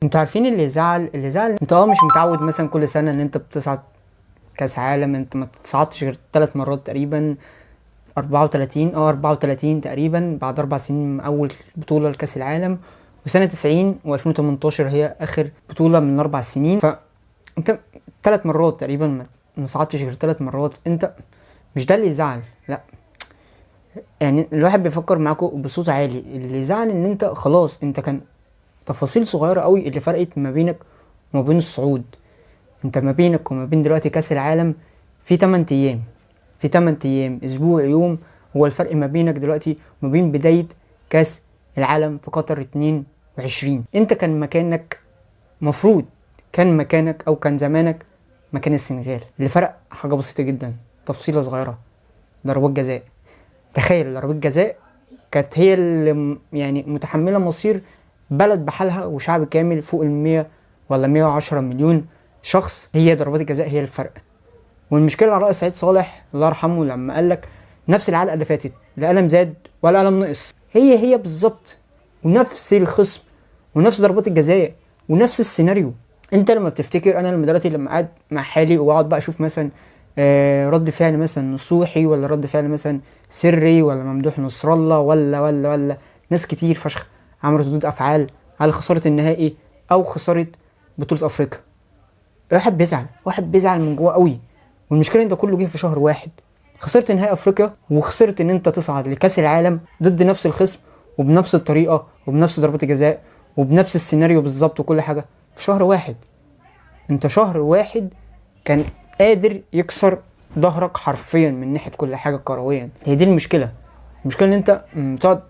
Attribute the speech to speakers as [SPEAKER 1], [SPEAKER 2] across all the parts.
[SPEAKER 1] انتوا عارفين اللي زعل، اللي زعل انت مش متعود مثلا كل سنة ان انت بتصعد كاس عالم، انت ما تصعدتش غير 3 مرات تقريبا، 34 34 تقريبا بعد 4 سنين من اول بطوله لكاس العالم، وسنة 90 و2018 هي اخر بطوله من 4 سنين. فانت 3 مرات تقريبا ما صعدتش غير 3 مرات، انت مش ده اللي زعل. لا يعني الواحد بيفكر معاكم بصوت عالي، اللي زعل ان انت خلاص انت كان تفاصيل صغيرة قوي اللي فرقت ما بينك وما بين الصعود. انت ما بينك وما بين دلوقتي كاس العالم في 8 ايام، في 8 ايام اسبوع يوم هو الفرق ما بينك دلوقتي وما بين بداية كاس العالم في قطر 22. انت كان مكانك مفروض كان مكانك او كان زمانك مكان السنغال. اللي فرق حاجة بسيطة جدا، تفصيلة صغيرة، ضربات جزاء. تخيل ضربات جزاء كانت هي اللي يعني متحملة مصير بلد بحالها وشعب كامل فوق 100 ولا 110 مليون شخص، هي ضربات الجزاء هي الفرق. والمشكلة على رأس سعيد صالح الله يرحمه لما قال لك نفس العلقة اللي فاتت، لا قلم زاد ولا قلم نقص، هي هي بالظبط، ونفس الخصم ونفس ضربات الجزاء ونفس السيناريو. انت لما بتفتكر، انا لما دلوقتي لما قاعد مع حالي واقعد بقى اشوف مثلا رد فعل مثلا نصوحي ولا رد فعل مثلا سري ولا ممدوح نصر الله ولا ولا ولا ناس كتير فشخ عملت ردود افعال على خسارة النهائي او خسارة بطوله افريقيا، الواحد بيزعل، واحد بيزعل من جوه قوي. والمشكلة ان ده كله جه في شهر واحد، خسرت نهائي افريقيا وخسرت ان انت تصعد لكاس العالم ضد نفس الخصم وبنفس الطريقة وبنفس ضربات الجزاء وبنفس السيناريو بالظبط وكل حاجة في شهر واحد. انت شهر واحد كان قادر يكسر ظهرك حرفيا من ناحية كل حاجة كرويا. هي دي المشكلة. المشكلة ان انت بتقعد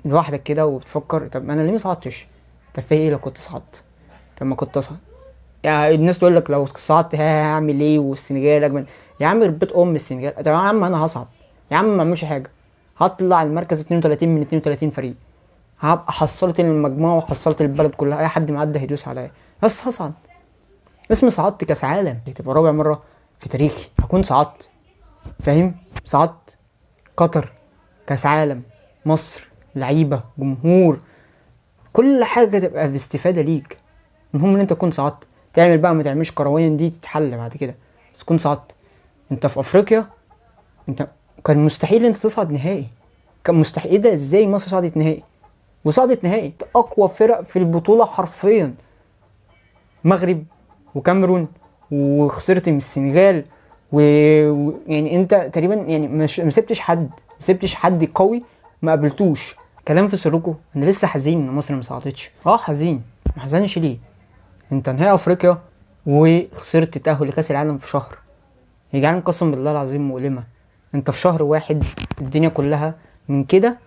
[SPEAKER 1] لوحدك كده وبتفكر، طب انا ليه ما صعدتش؟ طب في ايه لو كنت صعدت؟ طب ما كنت اصعد. يعني الناس تقول لك لو صعدت هعمل ايه والسنغال اجمل. يا عم ربيت ام السنغال، طب يا عم انا هصعد، يا عم ما اعملش حاجة، هطلع المركز 32 من 32 فريق، هبقى حصلت المجموعة وحصلت البلد كلها، اي حد معدي هيدوس عليا، بس هصعد. اسمي صعدت كاس عالم، دي تبقى رابع مرة في تاريخي هكون صعدت، فاهم؟ صعدت قطر كاس عالم، مصر، لعيبة، جمهور، كل حاجة تبقى باستفاده ليك. المهم ان انت تكون صعدت، تعمل بقى ما تعملش كرويا دي تتحل بعد كده، بس تكون صعدت. انت في افريقيا انت كان مستحيل انت تصعد نهائي، كان مستحيل. ايه ده؟ ازاي مصر صعدت نهائي؟ وصعدت نهائي اقوى فرق في البطولة حرفيا، مغرب وكاميرون، وخسرت من السنغال يعني انت تقريبا يعني مش ما سبتش حد، ما سبتش حد قوي ما قابلتوش. كلام في سركم، انا لسه حزين ان مصر ما صعدتش. حزين، ما حزنش ليه؟ انت نهائي افريقيا وخسرت تأهل لكاس العالم في شهر، يا جدعان قسم بالله العظيم مؤلمة. انت في شهر واحد الدنيا كلها من كده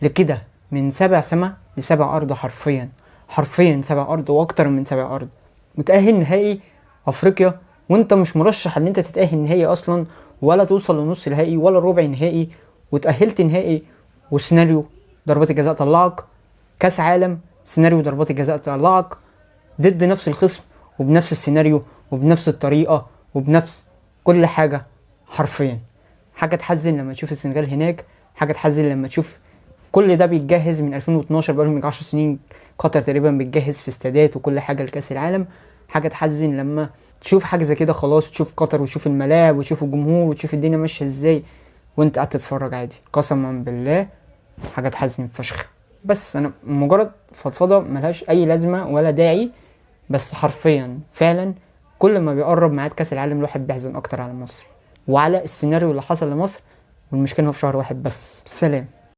[SPEAKER 1] لكده، من 7 سما ل7 ارض، حرفيا حرفيا 7 ارض واكتر من 7 ارض. متأهل نهائي افريقيا وانت مش مرشح ان انت تتأهل نهائي اصلا، ولا توصل لنص نهائي ولا ربع نهائي، وتأهلت نهائي وسيناريو ضربات الجزاء طلعك، كاس عالم سيناريو ضربات الجزاء طلعك ضد نفس الخصم وبنفس السيناريو وبنفس الطريقة وبنفس كل حاجة حرفيا. حاجة تحزن لما تشوف السنغال هناك، حاجة تحزن لما تشوف كل ده بيتجهز من 2012، بقالهم 10 سنين قطر تقريبا بتجهز في استادات وكل حاجة لكأس العالم. حاجة تحزن لما تشوف حاجة زي كده خلاص، وتشوف قطر وتشوف الملاعب وتشوف الجمهور وتشوف الدنيا ماشية ازاي وانت قاعد تتفرج عادي. قسما بالله حاجة تحزن فشخ. بس انا مجرد فضفضة ملهاش اي لازمة ولا داعي، بس حرفيا فعلا كل ما بيقرب ميعاد كاس العالم الواحد بيحزن اكتر على مصر وعلى السيناريو اللي حصل لمصر، والمشكلة انه في شهر واحد بس. سلام.